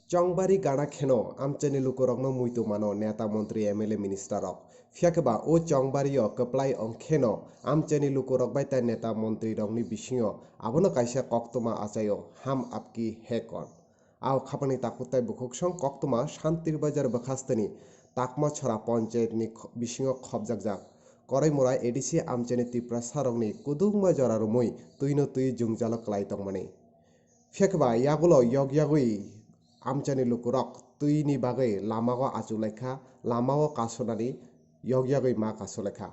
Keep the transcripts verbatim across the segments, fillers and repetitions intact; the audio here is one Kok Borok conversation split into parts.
Chongbari gana kheno amchaini lukurokno muitu mano neta montri M L A minister rok. Phiya khe ba o chongbari o kwplai ong kheno amchaini lukurok bai ta neta montri rokni bisingo abono kaisa koktwma achaio, "Hum aapki hai kaun?" Ao khapangni takhuk tai bukhuk song koktwma Shantir Bazar bwkhasteni Takma Chhora panchayat ni kho-, bisingo khopjakjak. Korai murai A D C amchaini Tiprasa rokni kudukma jora rumui twino twi jwngjalo kwlai tongmani. Phiya khe ba yagulo yog yagwi amchaini lukurok twini bagwi lamao achuk laikha, lamao kasonani yog yagwi ma kaso laikha.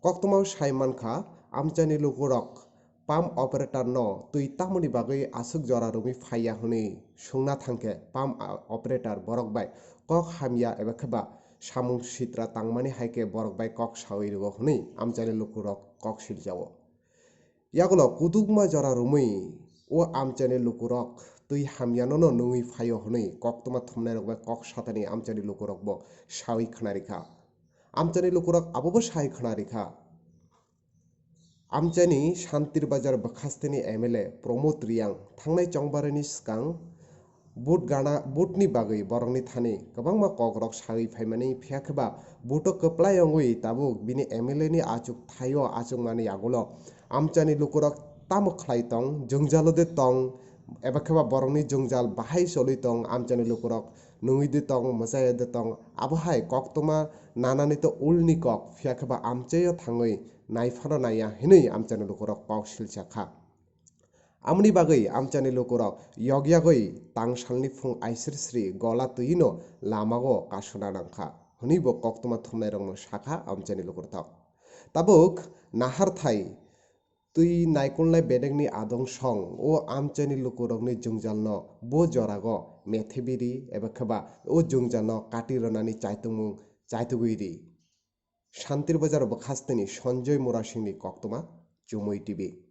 Koktwmao sai mankha, amchaini lukurok pump operator no twi tamoni bagwi aswk jora romwi phaiya hwnwi swngna thangkhe, pump, a, operator borok bai kok hamya eba khe ba samung sitra tangmani hai khe borok bai kok sawi rwo hwnwi amchaini lukurok kok siljao. Yagulo kudukma jora romwi o amchaini lukurok twi hamyano no nungwi phaio hwnwi koktwma thumnairok bai kok satani amchaini lukurok bo sawi khwnarikha. Amchaini lukurok abobo sai khwnarikha. Amchaini Shantir Bazar bwkhasteni M L A Pramod Riyang thangnai chongbarini swkang vote gana, vote ni bagwi borokni thani kwbangma kokrok sawi phaimani, phiya khe ba vote o kwplai wngwi tabuk bini M L A ni achuk thaio achukmani yagulo amchaini lukurok tamo khlai tong, jwngjalo de tong, eba khe ba borokni jwngjal bahai choli tong, amchaini lukurok nungwi de tong, mwchai de tong, abo hai koktwma nanani to ulni kok, phiya khe ba amchaio thangwi nai phano naiya hinwi amchaini lukurok kok silsa kha. Amoni bagwi amchaini lukurok yog yagwi tangsalni phung aisir sri gola twino lamao kasuna nangkha hwnwi bo koktwma thumnairokno sakha amchaini lukurok. Tabuk naharthai twi naikolnai bedekni adong song o amchaini lukurokni jwngjalno bo jorago methebiri eba khe ba o jwngjalno kati rwnani chaitungmung chaitugwi ri. Shantir Bazar bwkhasteni Sanjoy Murasingni koktwma, Chumui T V.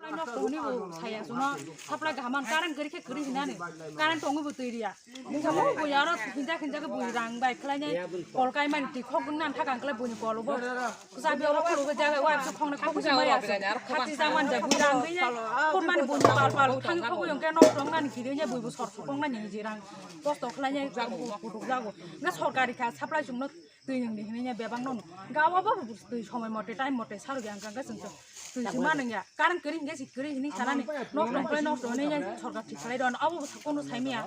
Supply nokto hwnwi bo saya chwngno, supply kaham man, current kwrwi khe kwrwi hinani, current tongwi bo twi riya. Bwskango bo aro hinjak hinjak khe bo rang bai khlainai, kol kaimani twi khok wngna thak ang khlai boni kol bo. Kwchak bi oro khulugwi jaga wa khongni khok wngmaya. Khati jaman jai bo rang bai nai, khormani boni pal pal thangwi khogwi hwnkhe nokto wngnani kiri hwnkhe bo sor sokong nani hiji rang kosto khlainai kutuk jago. Hwnkhe sorkari kha supply chwngno twi nwngdi hinwi bebak no gawa bo twi somoi mote time mote sarwi ang kha chwng twi se ma nangya current kwrwi hwnkhe se kwrwi hinwi sanani nokto hwnkhe nokto hinwi sorkar thik khlai rw abo bo kono sai maya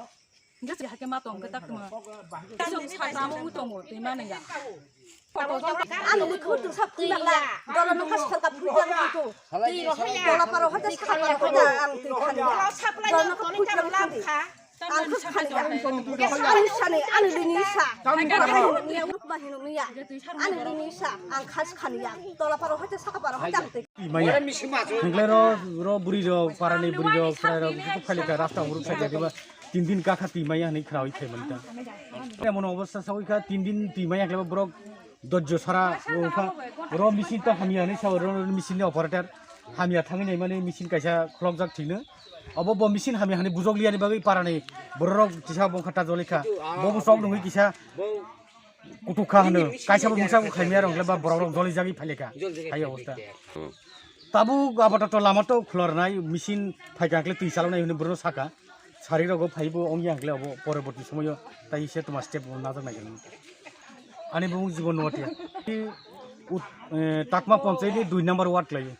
hwnkhe se hakhe ma tong khe tak tongma tei satra mo tongo twi ma nangya ano mui khur twi sap twi ma la dolo no khas sorkar phui jang twi ro dola paro hote sap paro hote ang twi khani ya dolo no khur twi ma la kha Ang khe khani ya. Ani sani, ani lini sa. Ani lini sa. Ang khas khani ya. Tola paro hoite saka paro hoite ang twi. Timaya. Hinglai ro, ro buri ro, parani buri ro, prai ro, bisu khali ka rasta uruk sa jadi ba. Tin din ka kha timaya hinwi khrawi thai manta. Emon obostha sawi kha tin din timaya khlai borok Dojjo sara wngkha. Ro machine to hamya hinwi sao, ro machine ni operator hamya thangwi naimani machine kaisa khulokjak thwino. Obo bo machine hamya hinwi bujok liyani bagwi parani bororok kisa bongkha ta jolikha. Bo bo chok nungwi kisa kutukha hwno. Kaisa bo mungsa bo khaimya rok le ba borok rok jolijagwi phailekha. Hai obostha. Tabuk apatot lama to khulornai, machine phaikha hwnkhe twi chaloknai hinwi borok saka. Sari rogo phaibo ongya hwnkhe obo poroborti somoyo tai se toma step bo najak nai. Ani bumung Jibon Noatia. Ut-, eh, Takma Ponchai ni dui number ward khlai.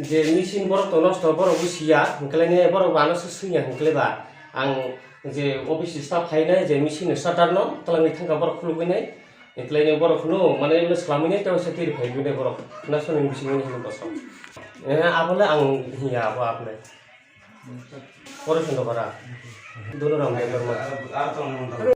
Je machine borok to nosto borok bo siya, hwnkhe ne borok bo ano se swiya hwnkhe ba ang je office staff phainai je machine starter no twlangwi thangkha borok khulugwi nai. Etlai ni borok no mane ino swlamwi nai tei waisa twi rwphai nai borok. Na soni bisingo ni hino bosong. Eh, abo le ang hiya abo abo le. Pore sundo bara. Dolo ram le dorma.